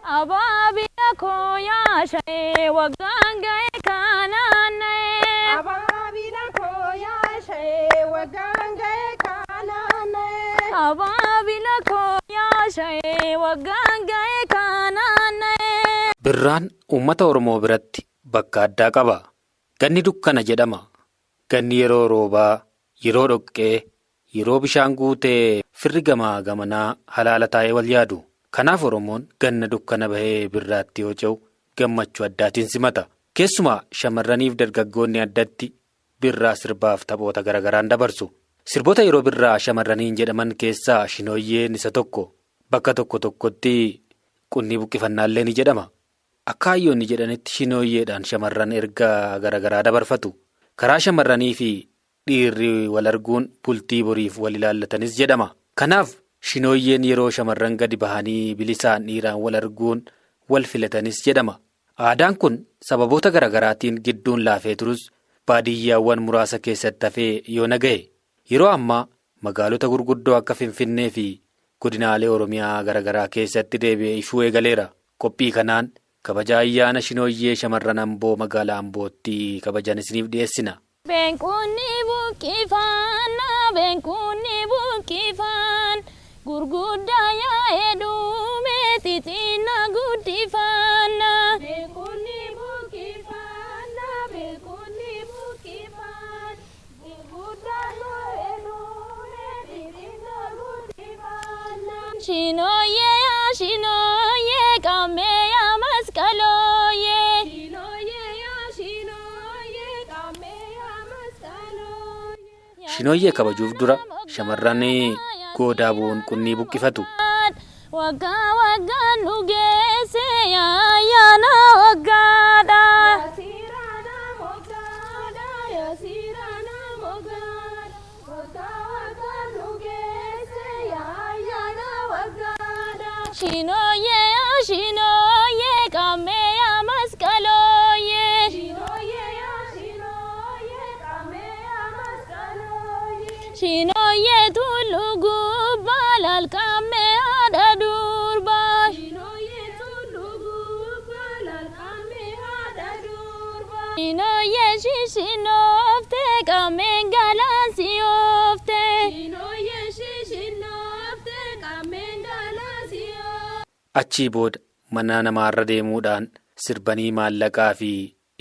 Abaabila koo yaashee waggaan ga'e kanaan na'e. Abaabila koo yaashee waggaan ga'e kanaan na'e. Abaabila koo yaashee waggaan ga'e kanaan na'e. Birraan uummata Oromoo biratti bakka addaa qaba. Ganni dukkana jedhama. Ganni yeroo roobaa, yeroo dhoqqee, yeroo bishaan guutee firri gamaa gamanaa halaala taa'ee wal yaadu. Kanaaf Oromoon ganna dukkana bahee birraatti yoo ce'u gammachuu addaatiin simata. Keessumaa shamarraniif dargaggoonni addatti birraa sirbaaf taphoota garaagaraan dabarsu. Sirboota yeroo birraa shamarraniin jedhaman keessaa shinooyyeen isa tokko. Bakka tokko tokkotti qunnii buqqifannaallee ni jedhama. Akka hayyoonni jedhanitti shinooyyeedhaan shamarran ergaa garaagaraa dabarfatu. Karaa shamarranii fi dhiirri wal arguun bultii boriif wal ilaallatanis jedhama. Kanaaf shinooyyeen yeroo shamarran gadi bahanii bilisaan dhiiraan wal arguun wal filatanis jedhama. Aadaan kun sababoota garaagaraatiin gidduun laafee turus baadiyyaawwan muraasa keessatti hafee yoo nagaye. Yeroo ammaa magaalota gurguddoo akka Finfinnee fi godinaalee Oromiyaa garaagaraa keessatti deebi'ee ifuu eegaleera. Qophii kanaan kabaja ayyaana shinooyyee shamarran Amboo magaalaa Ambootti kabajan isiniif dhiyeessina. Beenqunni buqqifaan beenqunni buqqifaan gurguddaa yaa'ee dhume xixinnaa guddifaan. Beekunni buqqifaan beekunni buqqifaan gurguddaa yaa'ee dhume xixinnaa guddifaan. Shinooyyee yaa shinooyyee qammee yaa masqalooyyee. Shinooyee yaa shinooyee qammee yaa masqalooyee. Shinooyyee kabajuuf dura shamarran goodaa bu'uun qunnii buqqifatu. Waggaa waggaan nu geesse ayyaana waggaadha. Yasiirana moggaadha yasiirana moggaadha waggaa waggaan nu geesse ayyaana waggaadha. Shinooyyee yaa shinooyyee qammee yaa masqalooyyee. Shinooyee yaa shinooyee qammee yaa masqalooyee. Shinooyyee tulluu gubbaa laalqammee haadha durbaa. Shinooyee tulluu gubbaa laalqammee haadha durbaa. Shinooyyee shishinooftee qammeen galaansi ooftee. Shinooyee shishinooftee qammeen galaansi ooftee. Achii booda mana namaarra deemuudhaan sirbanii maallaqaa fi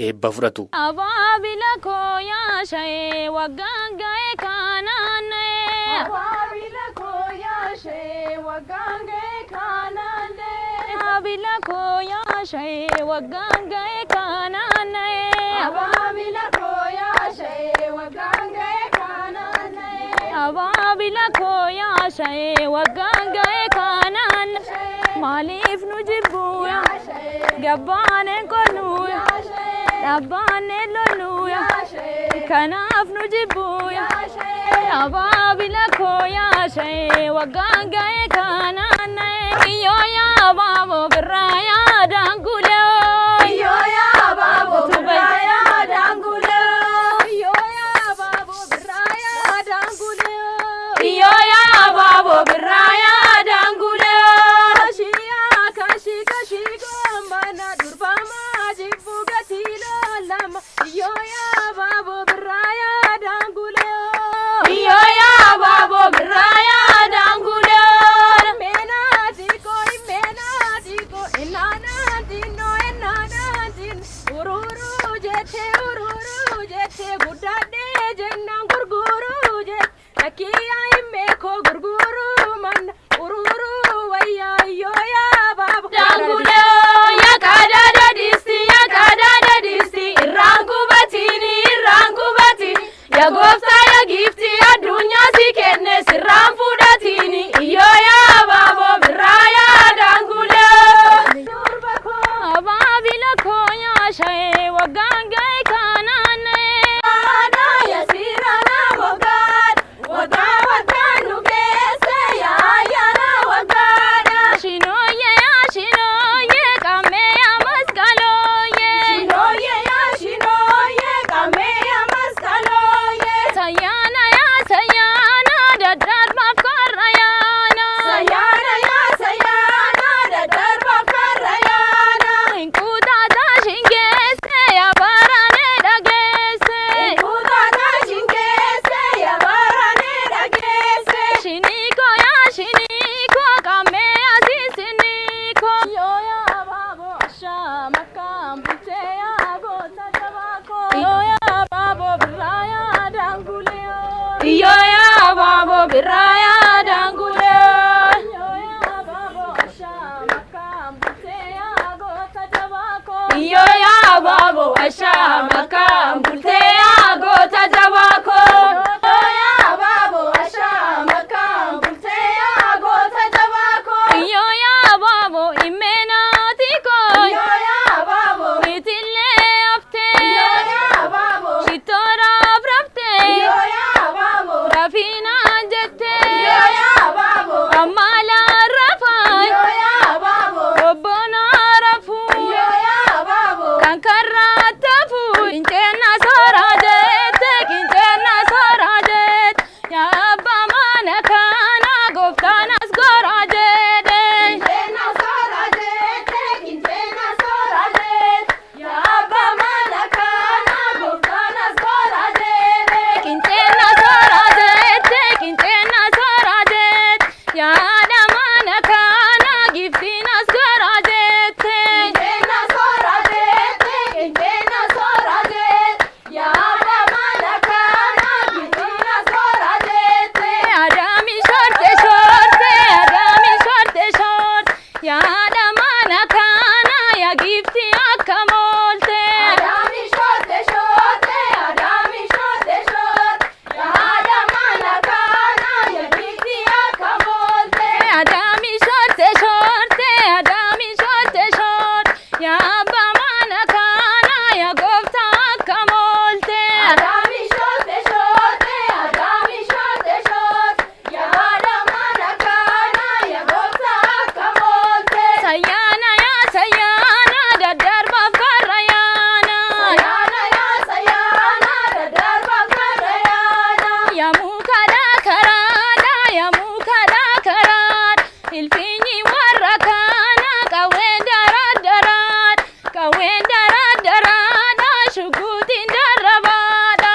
eebba fudhatu. Abaabila koo yaashee waggaan ga'e kanaan na'e. Abaabila koo yaashee waggaan ga'e kanaan na'e. Abaabila koo yaashee waggaan ga'e kanaan na'e. Abaabila koo yaashee waggaan ga'e kanaan na'e. Abaabila koo yaashee waggaan ga'e kanaan maaliif nu jibbuuya Yaashee gabbaaneen qonnuuya yaashee dhaabbaaneen lolluuya yaashee kanaaf nu jibbuuya. yaashee. Abaabila koo yaashee waggaan ga'e kanaan na'e. Iyyoo yaa abaaboo birraa yaa daangulee. Iyyoo yaa abaaboo birraa yaa daangulee. Iyyoo yaa abaaboo birraa yaa daangulee. Iyyoo yaa abaaboo birraa yaa daangulee. Kashiyaa kashi kashi gombana durbamaa jibbu gatii lolama. Iyyoo yaa abaaboo birraa yaa daangulee. Iyyoo yaa abaaboo birraa yaa daangulee. Meenaa xiqqoo meenaa xiqqoo innaanaa xinnoo innaanaa xinnoo ururuu jettee ururuu jettee guddadhee jennaan gurguruu jette lakkiyaa himmeekoo gurguruu manna ururuu wayyaa iyyoo yaa abaaboo. Daangulee yaa qadaada diisti yaa qadaada diisti irraan qubatini irraan qubatini yaa gooftaa yaa giifti addunyaa si kenne sirraan fudhatini iyyoo yaa abaaboo birraa yaa daangulee. Durba koo Abaabila koo yaashee waggaan ga'e kanaan na'e. aadaa yasiirana moggaadha waggaa waggaan nu geesse Iyyoo yaa baaboo birraa yaa daangulee. Iyyoo yaa baaboo ashaa makkaan bultee yaa goota jabaa koo. Iyyoo yaa baaboo ashaa makkaan bultee yaa goota jabaa koo. Iyyoo yaa baaboo imeenaati koo. Iyyoo yaa baaboo itillee haftee. Iyyoo yaa baaboo shitooraaf raftee. Iyyoo yaa baaboo rafiinaa jettee. Iyyoo yaa baaboo ammalaa rafaa. Iyyoo yaa baaboo obboonaa rafuu. Iyyoo yaa baaboo kan karraa tafuu. Qinceena sooraa jette qinceena sooraa jette yaa abbaa mana kana gooftaan as goraa jedhe. Qinceena sooraa jette qinceena sooraa jette yaa abbaa mana kana gooftaan as goraa jedhe. Qinceena sooraa jette qinceena sooraa jette yaa haadha mana kana giftiin as goraa jette. Qinceena sooraa jette qinceena sooraa jette yaa abbaa mana kana giftiin as goraa jette. Adaami shorte shorte adaami shorte shorte yaa haadha mana kana yaa giftii akka moolte. Adaami shorte shorte adaami shorte shorte yaa haadha mana kana yaa giftii akka moolte. Adaami shorte shorte adaami shorte shorte yaa abbaa mana kana yaa gooftaa akka moolte. Adaami shorte shorte adaami shorte shorte yaa haadha mana kana yaa gooftaa akka moolte. Sayyaana yaa sayyaana daddarbaaf karra yaana. Sayyaana yaa sayyaana daddarbaaf karra yaana. Yaa muka karaadha yaa muka karaadha ilfiinyi warra kana qawween daraddaraadha qawween daraddaraadha shuguutiin darrabaadha.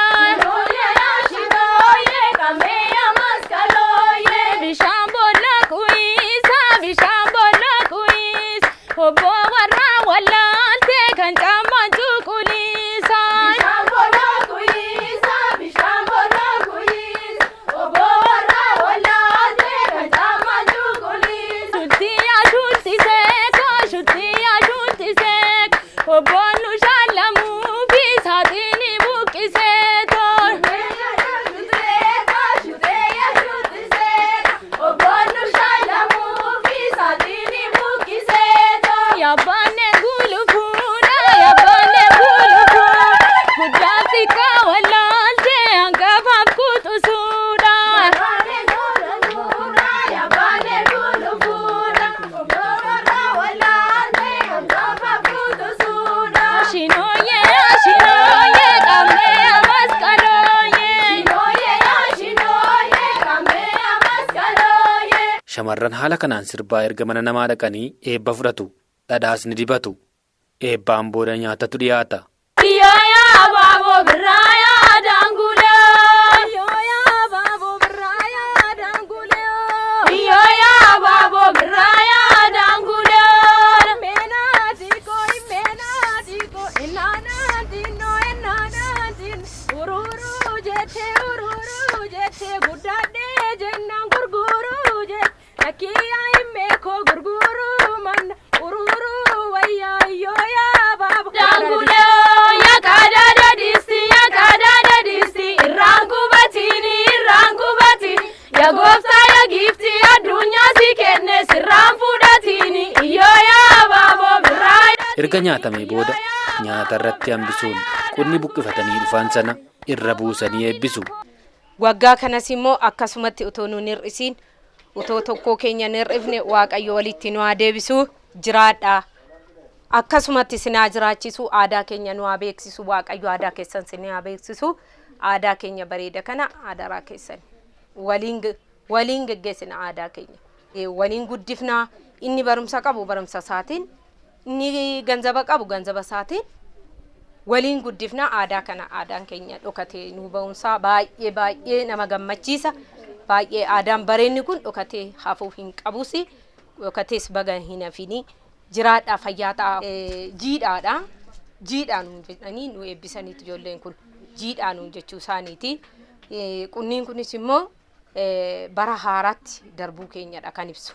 Bishaan boolla kuyiisa bishaan boolla kuyiisa obbo warra wallaalte kan caammaan cuquliisa. Bishaan boolla kuyiisa bishaan boolla kuyiisa obbo warra wallaalte kan caammaan cuquliisa. Shultiyaa shultiseeko shultiyaa shultiseeko obboon nu shaallamuu fi saaxinii buqqiseeto. Yaabbaanne gulufuudha yaabbaanne gulufuudha guddaa xiqqaa wallaalte hangafaaf quxisuudha. Shinooyee shinooyee qabnee masqalooyee. Shamarran haala kanaan sirbaa erga mana namaa dhaqanii eebba fudhatu. Dhadhaas ni dibatu. Eebbaan booda nyaatatu dhiyaata. Iyyoo yaa baaboo birraa yaa daangulee. Iyyoo yaa baaboo birraa yaa daangulee. Iyyoo yaa baaboo birraa yaa daangulee. Meenaati koo meenaati koo innaanaati noo innaanaati ururuu jettee ururuu jettee guddadhee jennaan gurguruu jette lakkiyaa himmee koo gurguruu manna ururuu wayyaa iyyoo yaa baaboo. Daangulee yaa qadaada diisti yaa qadaada diisti irraan qubatini irraan qubatini yaa gooftaa yaa giiftii addunyaa si kenne sirraan fudhatini iyyoo yaa baaboo birraa. Erga nyaatamee booda nyaata irratti hambisuun qunni buqqifatanii dhufan sana irra buusanii eebbisu. Waggaa kanas immoo akkasumatti otoo nun hir'isiin otoo tokkoo keenya hin hir'ifne Waaqayyo walitti nu haa deebisu jiraadha. Akkasumatti isin haa jiraachisu aadaa keenya nu haa beeksisu Waaqayyo aadaa keessan isin haa beeksisu aadaa keenya bareeda kana adaraa keessan waliin waliin geggeessina aadaa keenya. Waliin guddifnaa inni barumsa qabu barumsa isaatiin inni ganzaba qabu ganzaba isaatiin waliin guddifnaa aadaa kana aadaan keenya dhokatee nu ba'umsaa baay'ee baay'ee nama gammachiisa. Baay'ee aadaan bareenni kun dhokatee hafuu hin qabus dhokatees baga hin hafini jiraadhaa fayyaa ta'a. Jiidhaadha. Jiidhaa nuun jedhanii nu eebbisaniitu ijoolleen kun jiidhaa nuun jechuu isaaniiti. Qunniin kunis immoo bara haaraatti darbuu keenyadha kan ibsu.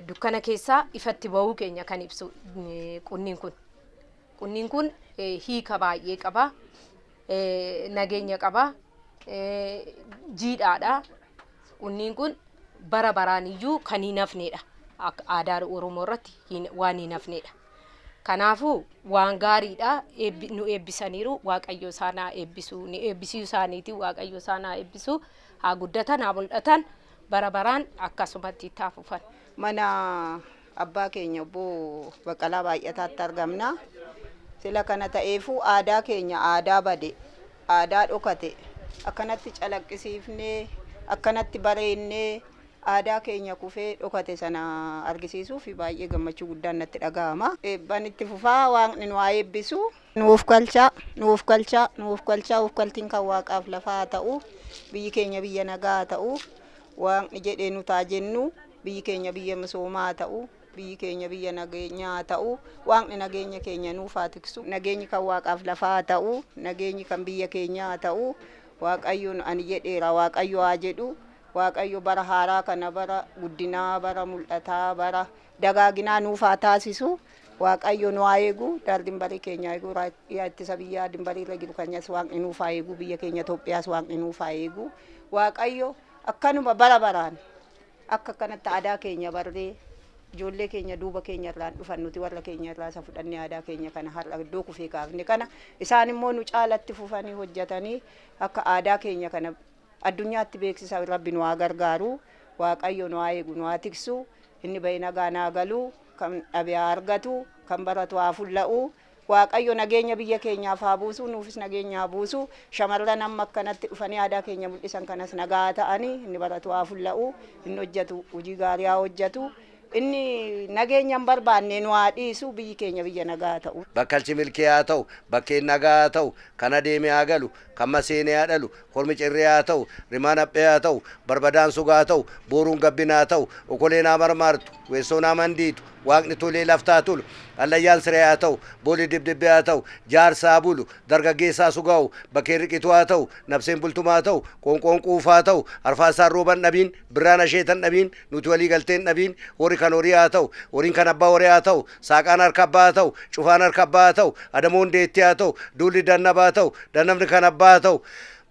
Dukkana keessaa ifatti bahuu keenya kan ibsu qunniin kun. Qunniin kun hiika baay'ee qaba. Nageenya qaba. Jiidhaadha. Qunniin kun bara baraan iyyuu kan hin hafnedha. Akka aadaa Oromoo irratti waan hin hafnedha. Kanaafuu waan gaariidha. Nu eebbisaniiru. Waaqayyo isaan haa eebbisu. Ni eebbisuu isaaniiti. Waaqayyo isaan haa eebbisu. Haa guddatan, haa mul'atan. Bara baraan akkasumatti itti haa fufan. Mana abbaa keenya obbo Baqqalaa Baay'ataatti argamna. Sila kana ta'eefuu aadaa keenya aadaa bade, aadaa dhokate akkanatti calaqqisiifnee, akkanatti bareennee aadaa keenya kufee dhokate sana argisiisuuf baay'ee gammachuu guddaan natti dhaga'ama. Eebban itti fufaa waaqni nu haa eebbisu. Nuuf galchaa, nuuf galchaa, nuuf galchaa, nuuf galtiin kan waaqaaf lafaa haa ta'u, biyyi keenya biyya nagaa haa ta'u, waaqni jedhee nu taa jennu, biyyi keenya biyya misoomaa haa ta'u, biyyi keenya biyya nageenyaa haa ta'u, waaqni nageenya keenya nuuf haa tiksu, nageenyi kan waaqaaf lafaa haa ta'u, nageenyi kan biyya keenyaa haa ta'u, waaqayyoon ani jedheera, waaqayyo haa jedhu, waaqayyo bara haaraa kana bara guddinaa, bara mul'ataa, bara dagaaginaa nuuf haa taasisu. Waaqayyo nu haa eegu, daar dimbarii keenya eegu, raayyaa ittisa biyyaa dimbarii irra jiru keenyas waaqni nuuf haa eegu, biyya keenya Itoophiyaas waaqni nuuf haa eegu. Waaqayyo akkanuma bara baraan akka akkanatti aadaa keenya barree ijoollee keenya duuba keenya irraan dhufan nuti warra keenya irraa isa fudhannee aadaa keenya kana har'a iddoo kufee kaafne kana isaan immoo nu caalatti fufanii hojjetanii akka aadaa keenya kana addunyaatti beeksisa rabbi nu haa gargaaru, waaqayyo nu haa eegu, nu haa tiksu, inni bahe nagaa naa galu, kan dhabe haa argatu, kan baratu haa fulla'u. Waaqayyo nageenya biyya keenyaaf haa buusu, nuufis nageenya haa buusu. Shamarran amma akkanatti dhufanii aadaa keenya mul'isan kanas nagaa ta'anii inni baratu haa fulla'u, inni hojjetu hojii gaarii haa hojjetu. Inni nageenya hin barbaanne nu haa dhiisu, biyyi keenya biyya nagaa ta'u. Bakkalchi milkii haa ta'u, bakkeen nagaa haa ta'u, kan adeeme haa galu, kan maseene haa dhalu, kormi cirree haa ta'u, rimaan haphee haa ta'u, barbadaan sugaa haa ta'u, booruun gabbina haa ta'u, okoleen haa marmaartu, weessoon haa mandiitu, waaqni tolee laftaa tolu, hallayyaan siree haa ta'u, boolli dibdibbee haa ta'u, jaarsaa bulu, dargaggeessaa sugaa'u, bakkeen riqituu haa ta'u, nabseen bultumaa haa ta'u, qoonqoon quufaa haa ta'u, arfaasaan rooban dhabiin, birraan asheetan dhabiin, nuti walii galteen dhabiin, horii kan horii haa ta'u, horiin kan abbaa horii haa ta'u, saaqaan harka abbaa haa ta'u, cufaan harka abbaa haa ta'u, adamoon deettee haa ta'u, duulli dannabaa haa ta'u, dannabni kan abbaa haa ta'u.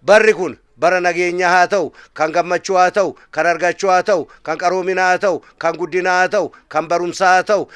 Barri kun bara nageenyaa haa ta'u, kan gammachuu haa ta'u, kan argachuu haa ta'u, kan qaroominaa haa ta'u, kan guddinaa haa ta'u, kan barumsaa haa ta'u,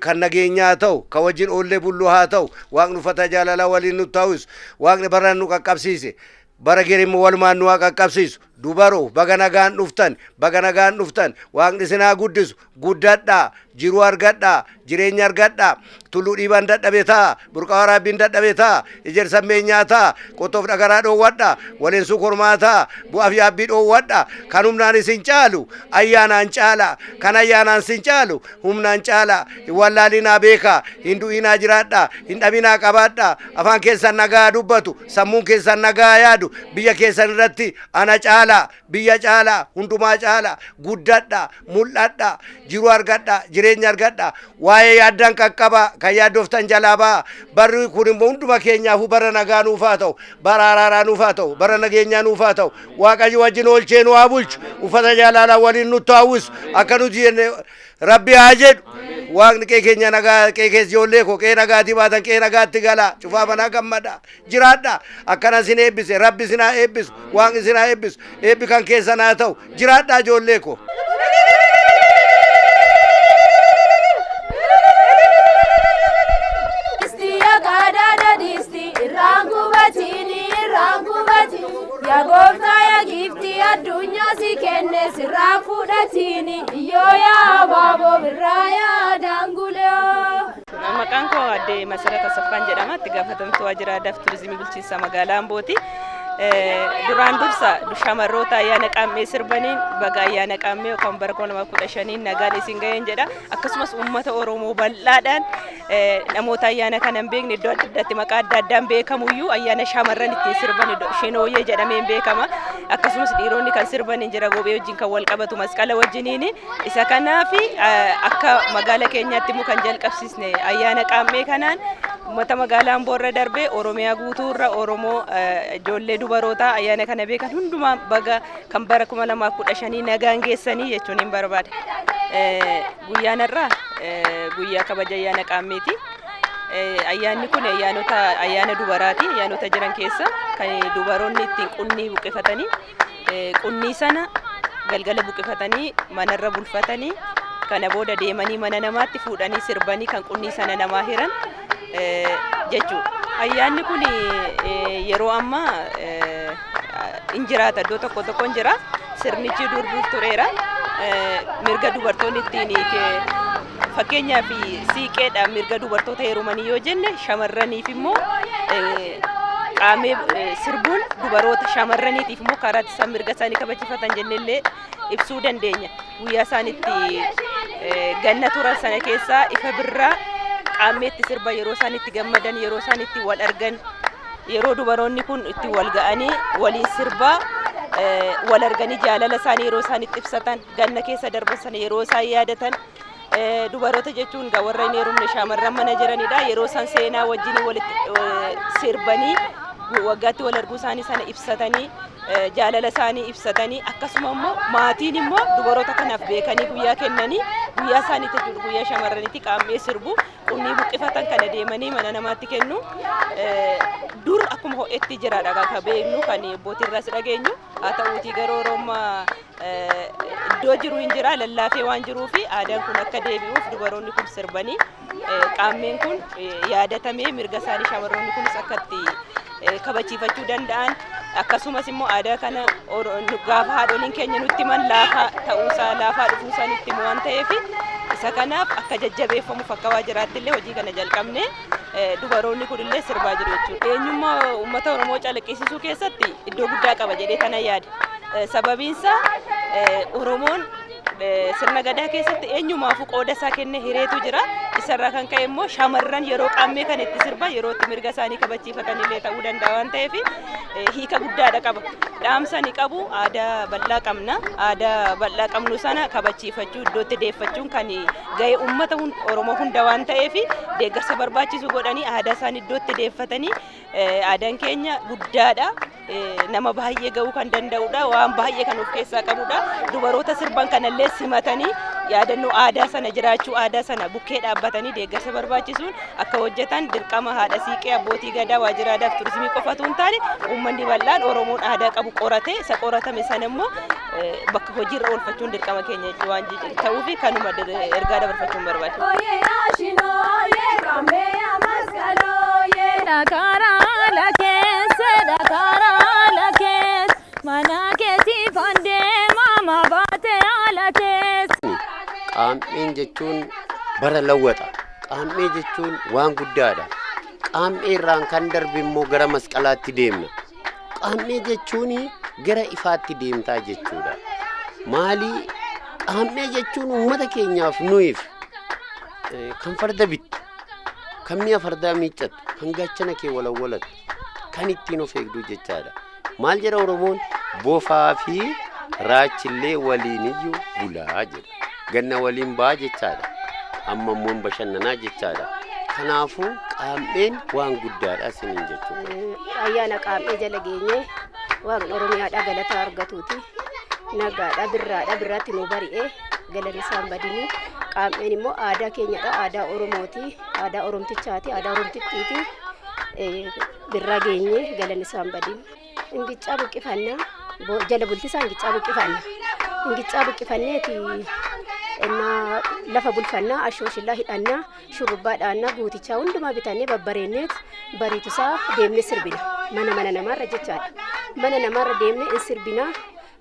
kan nageenyaa haa ta'u, kan wajjin oollee bulluu haa ta'u, waaqni uffata jaalalaa waliin nu taa'us, waaqni bara nu qaqqabsiise, bara gerimmoo walumaan nu haa qaqqabsiisu. Dubaroo baga nagaan dhuftan, baga nagaan dhuftan, waaqni isin haa guddisu, guddadhaa, jiruu argadhaa, jireenya argadhaa, tulluu dhiibaan dadhabe ta'a, burqaa waraabbiin dadhabe ta'a, ejersa meenyaa ta'a, qottoof dhagaraa dhoowwadhaa, waleensuu kormaa ta'a, bu'aaf yaabbii dhoowwadhaa, kan humnaan isin caalu ayyaanaan caala, kan ayyaanaan isin caalu humnaan caala, hin wallaalinaa beekaa, hin du'inaa jiraadhaa, hin dhabinaa qabaadhaa, afaan keessan nagaa dubbatu, sammuun keessan nagaa yaadu, biyya keessan irratti ana caala, biyya caala, hundumaa caala, guddadhaa, mul'adhaa, jiruu argadhaa, jireenya argadhaa, waa'ee yaaddan qaqqabaa, kan yaaddoftan jalaa ba'aa. Barri kun immoo hunduma keenyaafuu bara nagaa nuuf haa ta'u, bara araaraa nuuf haa ta'u, bara nageenyaa nuuf haa ta'u. Waaqayyo wajjin oolchee nu haa bulchu, uffata jaalalaa waliin nutti haa uwwisu, akka nuti jenne Rabbi haa jedhu. Waaqni qe'ee keenya nagaa, qe'ee keessa ijoollee koo qe'ee nagaatii baatan qe'ee nagaatti galaa, cufaa manaa gammadaa, jiraadhaa. Akkana isin eebbise, Rabbi isin haa eebbisu, Waaqni isin haa eebbisu, eebbi kan keessan haa ta'u, jiraadhaa ijoollee koo. Irraan qubatini, irraan qubatini, yaa gooftaa yaa giiftii addunyaa si kenne sirraan fudhatini, iyyoo yaa abaaboo birraa yaa daangulee. Maqaan koo Aadde Masarat Asaffaan jedhama. Itti gaafatamtuu waajjira aadaa fi turizimii bulchiinsa magaalaa Ambooti. Duraan dursa shamarroota ayyaana qaammee sirbaniin baga ayyaana qaammee yookaan bara 2015 nagaan isin ga'een jedha. Akkasumas uummata Oromoo bal'aadhaan namoota ayyaana kana hin beekne iddoo adda addaatti maqaa adda addaan beekamuyyuu ayyaana shamarran ittiin sirban shinooyyee jedhameen beekama. Akkasumas dhiironni kan sirban hin jira goobee wajjin kan wal qabatu masqala wajjiniini. Isa kanaaf akka magaala keenyaatti immoo kan jalqabsiisne ayyaana qaammee kanaan Uummata magaalaa Amboo irra darbee Oromiyaa guutuu irra Oromoo ijoollee dubarootaa ayyaana kana beekan hundumaa baga kan bara 2015 nagaan geessanii jechuun hin barbaada. Guyyaan har'aa guyyaa kabaja ayyaana Qaammeeti. Ayyaanni kun ayyaanota ayyaana dubaraati. Ayyaanota jiran keessa kan dubaroonni ittiin qunnii buqqifatanii, qunnii sana galgala buqqifatanii manarra bulfatanii, kana booda deemanii mana namaatti fuudhanii sirbanii kan qunnii sana namaa hiran jechuudha. Ayyaanni kun yeroo ammaa hin jiraata, iddoo tokko tokko hin jira. Sirnichi dur dur tureera. Mirga dubartoonni ittiin, fakkeenyaaf siiqqeedhaan mirga dubartoota heerumanii yoo jenne, shamarraniif immoo qaamee sirbuun dubaroota shamarraniitiif immoo karaa isaan mirga isaanii kabachifatan jennellee ibsuu dandeenya. Guyyaa isaan itti ganna turan sana keessaa ifa birraa qaammeetti sirba, yeroo isaan itti gammadan, yeroo isaan itti wal argan, yeroo dubaroonni kun itti wal ga'anii waliin sirbaa wal arganii jaalala isaanii yeroo isaan itti ibsatan, ganna keessa darban sana yeroo isaan yaadatan. Dubaroota jechuun egaa warra hin heerumne, shamarran mana jiranidha. Yeroo isaan seenaa wajjin walitti sirbanii waggaatti wal arguu isaanii sana ibsatanii, jaalala isaanii ibsatanii, akkasuma immoo maatiin immoo dubaroota kanaaf beekanii guyyaa kennanii, guyyaa isaaniitti jechuudha, guyyaa shamarraniitti qaammee sirbu, qunnii buqqifatan kana deemanii mana namaatti kennu. Dur akkuma ho'etti jiraadha kan beeknu, kan abbootiirraas dhageenyu. Haa ta'uutii garuu yeroo ammaa iddoo jiru hin jira, lallaafee waan jiruu fi aadaan kun akka deebi'uuf dubaroonni kun sirbanii qaammeen kun yaadatamee mirga isaanii shamarroonni kunis akka itti kabachiifachuu danda'an, akkasumas immoo aadaa kana gaafa haadholiin keenya nutti himan laafaa ta'uusaa, laafaa dhufuusaa nutti himu waan ta'eef, isa kanaaf akka jajjabeeffamuuf akka waajjiraatti illee hojii kana jalqabne, dubaroonni kun illee sirbaa jiru jechuudha. Eenyummaa uummata Oromoo calaqqisiisuu keessatti iddoo guddaa qaba jedhee kana yaada. Sababiinsaa Oromoon sirna gadaa keessatti eenyumaafuu qooda isaa kenne hireetu jira. Isarraa kan ka'e immoo shamarran yeroo qaammee kan itti sirban yeroo itti mirga isaanii kabachiifatan illee ta'uu danda'a waan ta'eef, hiika guddaadha qaba. Dhaamsa ni qabu, aadaa bal'aa qabna. Aadaa bal'aa qabnu sana kabachiifachuu, iddootti deeffachuun kan gahee uummata Oromoo hunda waan ta'eef, deeggarsa barbaachisu godhanii aadaa isaanii iddootti deeffatanii, aadaan keenya guddaadha. Nama baay'ee ga'uu kan danda'udha. Waan baay'ee kan of keessaa qabudha. Dubaroota sirban kanallee simatanii yaadannoo aadaa sana, jiraachuu aadaa sana bukkee dhaabbatanii deeggarsa barbaachisuun akka hojjetan dirqama haadha siiqee, abbootii gadaa, waajjira aadaa fi turizimii qofatu hin taane, uummanni bal'aan Oromoon aadaa qabu qoratee isa qoratame sana immoo bakka hojiirra oolfachuun dirqama keenya waan ta'uuf, kanuma ergaa dabarfachuun barbaada. Dhakaraa lakeesse, dhakaraa lakeesse, mana keetii fandee mama baatee haala keessa. Qaammeen jechuun bara lawwaxa. Qaammee jechuun waan guddaadha. Qaammee irraan kan darbe immoo gara masqalaatti deemna. Qaammee jechuun gara ifaatti deemtaa jechuudha. Maali, qaammee jechuun uummata keenyaaf, nuyiif kan farda bittu, kan mi'a fardaa miiccattu, kan gaachana kee walawwalattu, kan ittiin of eegdu jechaadha. Maal jedha Oromoon? Bofaa fi raachillee waliin iyyuu bulaa jedha. Ganna waliin ba'aa jechaadha. Amma immoo bashannanaa jechaadha. Kanaafuu qaammeen waan guddaadha isiniin jechuudha. Ayyaana qaammee jala geenye, waaqni Oromiyaadhaa galata argatuuti. Nagaadha, birraadha, birraatti nu bari'e, galanni isaan badini. Qaammeen immoo aadaa keenyadha, aadaa Oromooti, aadaa Oromtichaati, aadaa Oromtittiiti. Birraa geenye, galanni isaan badini. Ingiccaa buqqifannaa, jala bultisaa ingiccaa buqqifanna. Ingiccaa buqqifanneeti innaa lafa bulfannaa, ashooshillaa hidhannaa, shurrubbaa dhaannaa, guutichaa hundumaa bitannee babbareenneet bariitusaa deemnee sirbina. Mana mana namaarra jechaadha. Mana namaarra deemnee in sirbinaa.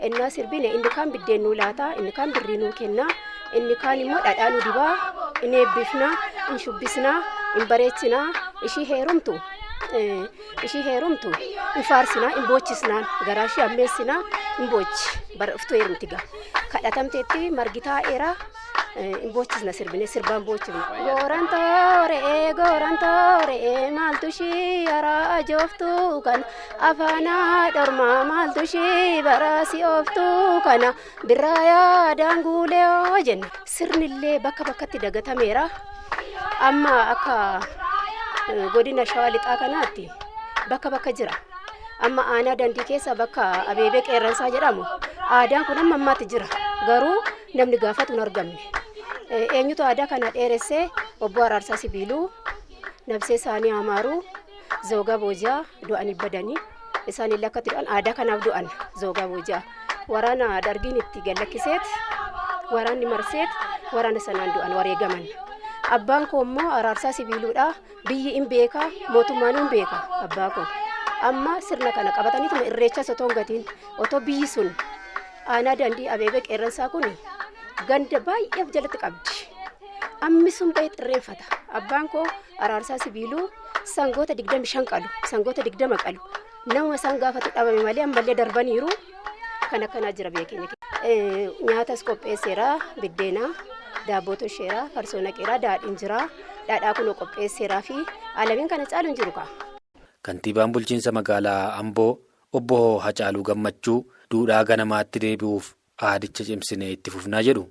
Innaa sirbine inni kaan biddeen nuu laataa, inni kaan birrii nuu kennaa, inni kaan immoo dhadhaa nu dibaa, in eebbifnaa, in shubbisnaa, in bareechinaa, ishii heerumtu in faarsinaa, in boochisnaan, garaa ishii ammeessinaa, in boochi, bara dhuftuu heerumti gaa. Kadhatamteetti margi taa'eera, in boochisna, sirbine, sirbaan boochisna. Gooran toore'ee, gooran toore'ee, maaltu ishii yaraa ajooftuu kana, afaanaa dhormaa, maaltu ishii baraasi ooftuu kana, birraa yaadaan guulee oo jenna. Sirnillee bakka bakkatti dagatameera. Amma akka Godina Shawaa Lixaa kanaatti bakka bakka jira. Amma aanaa Dandii keessa bakka Abeebee Qeerransaa jedhamu aadaan kun amma ammaatti jira. Garuu namni gaafatu hin argamne. Eenyutu aadaa kana dheeressee? Obbo Araarsaa Sibiiluu, nabsee isaanii Amaaruu, Zoogaa Boojaa du'anii badanii, isaan illee akkatti du'an, aadaa kanaaf du'an. Zoogaa Boojaa waraana Dargiin itti gallakkiseet, waraanni marseet, waraana sanaan du'an, wareegaman. Abbaan koo immoo Araarsaa Sibiiluudha. Biyyi hin beeka, mootummaan hin beeka abbaa koo. Amma sirna kana qabataniituma Irreechas otoo hin gatiin, otoo biyyi sun aanaa Dandii Abeebee Qeerransaa kun ganda baay'ee of jalatti qabdi. Ammi sun ba'ee xirreenfata. Abbaan koo Araarsaa Sibiiluu sangoota 25 qalu, sangoota 20 qalu. Nama isaan gaafatu dhabame malee ammallee darbaniiru. Kan akkanaa jira biyya keenya keessa. Nyaatas qopheesseera, biddeena, daabboo tosheera, farsoo naqeera, daadhiin jira. Dhadhaa kunoo qopheesseeraa fi alamiin kana caalu hin jiru kaa. Kantiibaan bulchiinsa magaalaa Amboo Obbo Hacaaluu Gammachuu duudhaa ganamaatti deebi'uuf aadicha cimsinee itti fufnaa jedhu.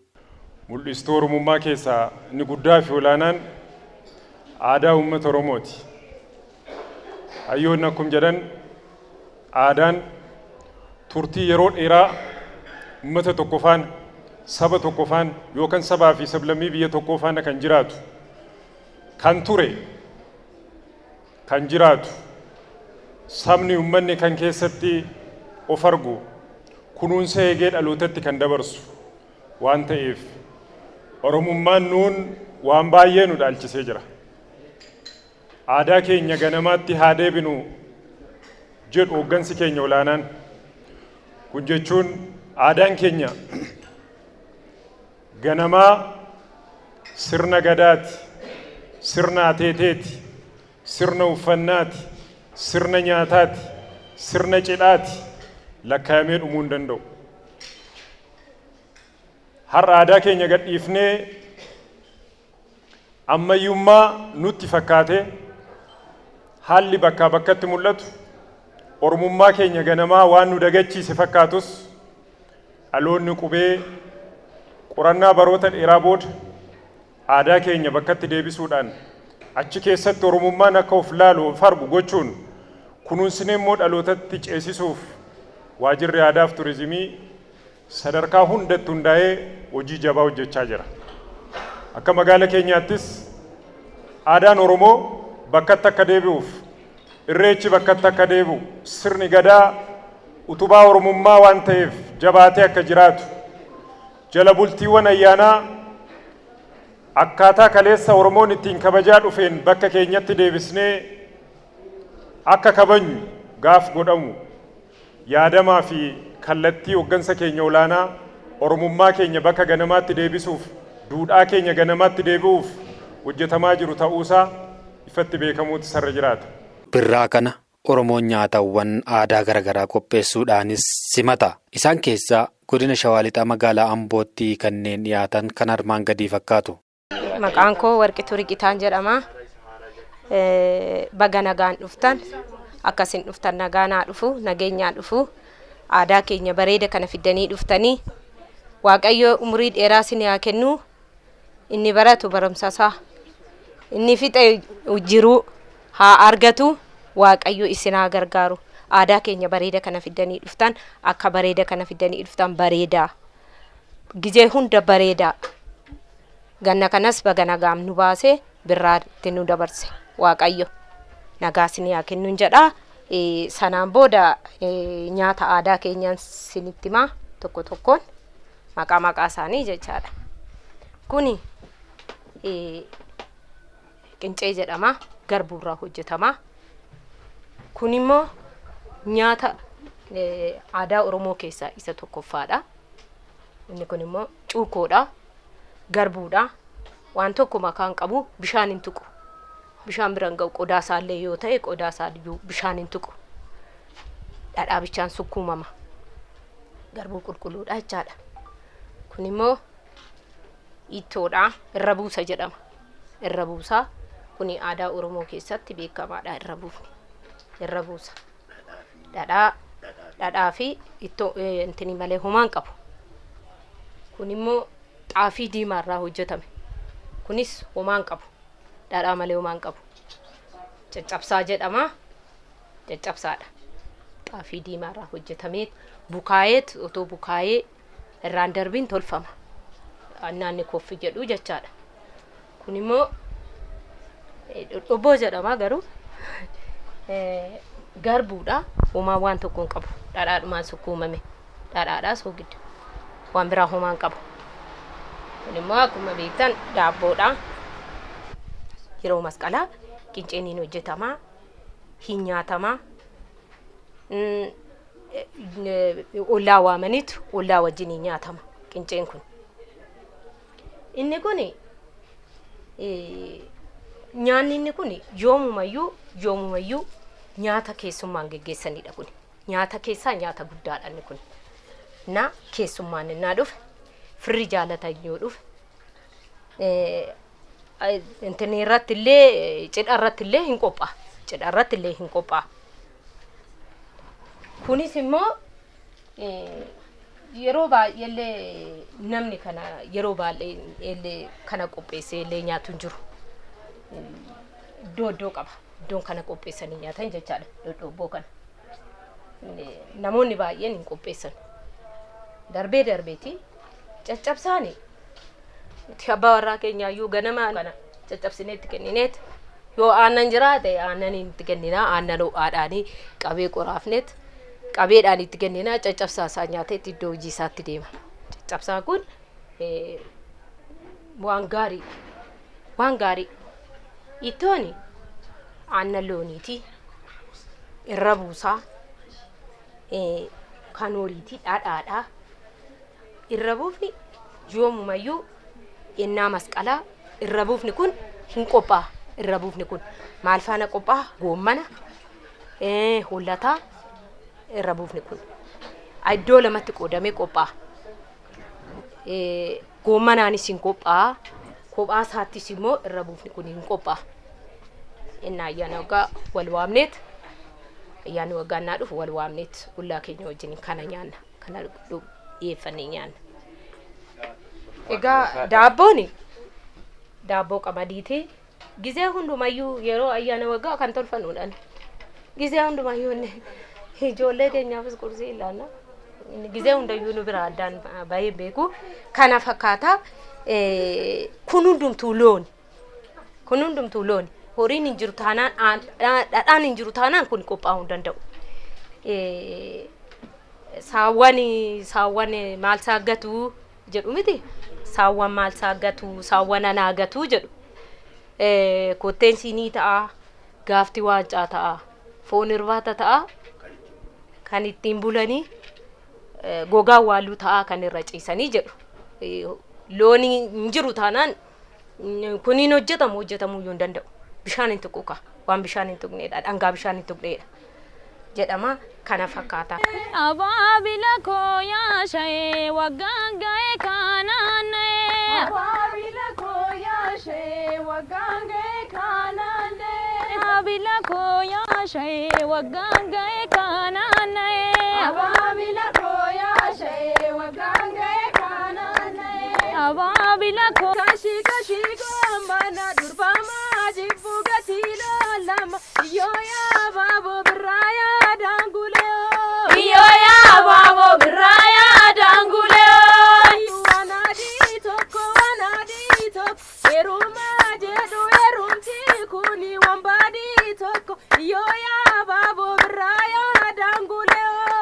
Mul'istuu Oromummaa keessaa inni guddaa fi olaanaan aadaa uummata Oromooti. Hayyoonni akkum jedhan, aadaan turtii yeroo dheeraa uummata tokko faana, saba tokko faana yookaan sabaa fi sablammii biyya tokkoo faana kan jiraatu, kan ture, kan jiraatu, sabni uummanni kan keessatti of argu, kunuunsa eegee dhalootatti kan dabarsu waan ta'eef, Oromummaan nuun waan baay'ee nu dhaalchisee jira. Aadaa keenya ganamaatti haa deebinu jedhu hooggansi keenya olaanaan. Kun jechuun aadaan keenya ganamaa sirna Gadaati, sirna ateeteeti, sirna uffannaati, sirna nyaataati, sirna cidhaati, lakkaa'amee dhumuu hin danda'u. Har'a aadaa keenya gadhiifnee ammayyummaa nutti fakkaate, haalli bakkaa bakkatti mul'atu Oromummaa keenya ganamaa waan nu dagachiise fakkaatus, dhaloonni qubee qorannaa baroota dheeraa booda aadaa keenya bakkatti deebisuudhaan, achi keessatti Oromummaan akka of laalu, of argu gochuun, kunuunsinee immoo dhalootatti ceesisuuf Waajirri Aadaaf Turizimii sadarkaa hundatti hundaa'ee hojii jabaa hojjechaa jira. Akka magaala keenyaattis aadaan Oromoo bakkatti akka deebi'uuf, Irreechi bakkatti akka deebi'u, sirni Gadaa utubaa Oromummaa waan ta'eef jabaatee akka jiraatu, jala bultiiwwan ayyaanaa akkaataa kaleessa Oromoon ittiin kabajaa dhufeen bakka keenyatti deebisnee akka kabajnu gaaf godhamu, yaadamaa fi kallattii hoggansa keenya olaanaa Oromummaa keenya bakka ganamaatti deebisuuf, duudhaa keenya ganamaatti deebi'uuf hojjetamaa jiru ta'uusaa ifatti beekamuutu isarra jiraata. Birraa kana Oromoon nyaatawwan aadaa garaagaraa qopheessuudhaanis simata. Isaan keessaa godina Shawaa Lixaa magaalaa Ambootti kanneen dhiyaatan kan armaan gadii fakkaatu. Maqaan koo Warqituu Riqitaan jedhama. Baga nagaan dhuftan. Akkasin dhuftan nagaa naa dhufu, nageenyaa dhufu. Aadaa keenya bareeda kana fiddanii dhuftanii. Waaqayyo umurii dheeraa isin haa kennu. Inni baratu barumsa isaa. Inni fixe jiruu haa argatu. Waaqayyo isin haa gargaaru. Aadaa keenya bareeda kana fiddanii dhuftan, akka bareeda kana fiddanii dhuftan bareedaa. Gizee hunda bareedaa. Ganna kanas baga nagaan nu baasee birraatti nu dabarse. Waaqayyo nagaa isinii haa kennuun jedha. Sanaan booda nyaata aadaa keenyaan isinitti himaa, tokko tokkoon maqaa maqaa isaanii jechaadha. Kuni qincee jedhama. Garbuurraa hojjetama. Kun immoo nyaata aadaa Oromoo keessaa isa tokkoffaadha. Inni kun immoo cuukoodha. Garbuudha. Waan tokko makaan qabu, bishaan hin tuqu. Bishaan bira hin ga'u, qodaa isaallee yoo ta'e qodaa isaayyuu bishaan hin tuqu. Dhadhaa bichaan sukkuumama. Garbuu qulqulluudha jechaadha. Kun immoo ittoodha. Irra buusa jedhama. Irra buusaa. Kuni aadaa Oromoo keessatti beekamaadha, irra buufni. Irra buusa. Dhadhaa fi ittoo intini malee homaa hin qabu. Kun immoo xaafii diimaa irraa hojjetame. Kunis homaa hin qabu. Dhadhaa malee homaa hin qabu. Caccabsaa jedhama. Caccabsaadha. Xaafii diimaarraa hojjetamee bukaa'eet otoo bukaa'ee irraan darbiin tolfama. Annaanni koffi jedhu jechaadha. Kun immoo dhodhobboo jedhama garuu garbuudha. Homaa waan tokko hin qabu. Dhadhaadhumaan sukkuumame. Dhadhaadhaa soogidda. Waan biraa homaa hin qabu. Kun immoo akkuma beektan daabboodha. Yeroo masqalaa qinceen hin hojjetamaa, hin nyaatamaa. Ollaa waamaniitu ollaa wajjin hin nyaatama qinceen kun. Inni kun nyaanni inni kun yoomumayyuu nyaata keessummaan geggeessanidha kun. Nyaata keessaa nyaata guddaadha inni kun. Na keessummaan innaa dhufe, firri jaalatan yoo dhufe, intini irratti illee, cidha irratti illee hin qophaa'a. Cidha irratti illee hin qophaa'a. Kunis immoo yeroo baay'ee illee namni kana yeroo baay'ee illee kana qopheessee illee nyaatu hin jiru. Iddoo iddoo qaba. Iddoon kana qopheessanii nyaatan jechaadha. Dhodhobboo kana. Namoonni baay'een hin qopheessan. Darbee darbeeti caccabsaani nuti abbaa warraa keenyaayyuu ganama kana caccabsinee itti kennineet, yoo aannan jiraate aannan itti kenninaa, aannan ho'aadhaanii qabee qoraafneet qabeedhaan itti kenninaa, caccabsaa isaa nyaateet iddoo hojii isaatti deema. Caccabsaan kun waan gaarii, waan gaarii. Ittoon aannan looniiti, irra buusaa, kan horiiti, dhadhaadha. Irra buufni yoomumayyuu ennaa masqalaa irra buufni kun hin qophaa'a. Irra buufni kun maal faana qophaa'a? Goommana, hollataa irra buufni kun. Iddoo lamatti qoodamee qophaa'a. Goommanaanis hin qophaa'a. Kophaa isaattis immoo irra buufni kun hin qophaa'a. Innaa ayyaana waggaa wal waamneet, ayyaanni waggaa innaa dhufu wal waamneet ollaa keenya wajjin kana nyaanna. Kana dhiyeeffannee nyaanna. Egaa daabboon daabboo qamadiiti. Gizee hundumayyuu yeroo ayyaana waggaa kan tolfannuudhaan. Gizee hundumayyuu inni ijoollee keenyaafis qursii ilaalla. Gizee hundayyuu nu bira addaan bahee beeku. Kana fakkaata. Kun hundumtuu looni. Kun hundumtuu looni. Horiin hin jiru taanaan, dhadhaan hin jiru taanaan kun qophaa'uu hin danda'u. Saawwan maal saaggatu jedhu miti. Saawwan maal saaggatu, saawwan anaagatu jedhu. Kotteen siinii ta'a, gaafti waancaa ta'a, foon irbaata ta'a, kan ittiin bulanii gogaan waalluu ta'a, kan irra ciisanii jedhu. Looni hin jiru taanaan kun hin hojjetamu, hojjetamuu iyyuu hin danda'u. Bishaan hin tuqu ka, waan bishaan hin tuqneedha, dhangaa bishaan hin tuqneedha jedhama, kana fakkaata. Abaabila koo yaa shayee waggaan ga'e kanaan na'ee. Abaabila koo yaa shayee waggaan ga'e kanaan na'ee. Abaabila koo yaa shayee waggaan ga'e kanaan na'ee. Abaabila koo yaa shayee waggaan ga'e kanaan na'ee. Abaabila koo. Kashi kashi gombana durbama jibbu gatii lolama yoo yaa.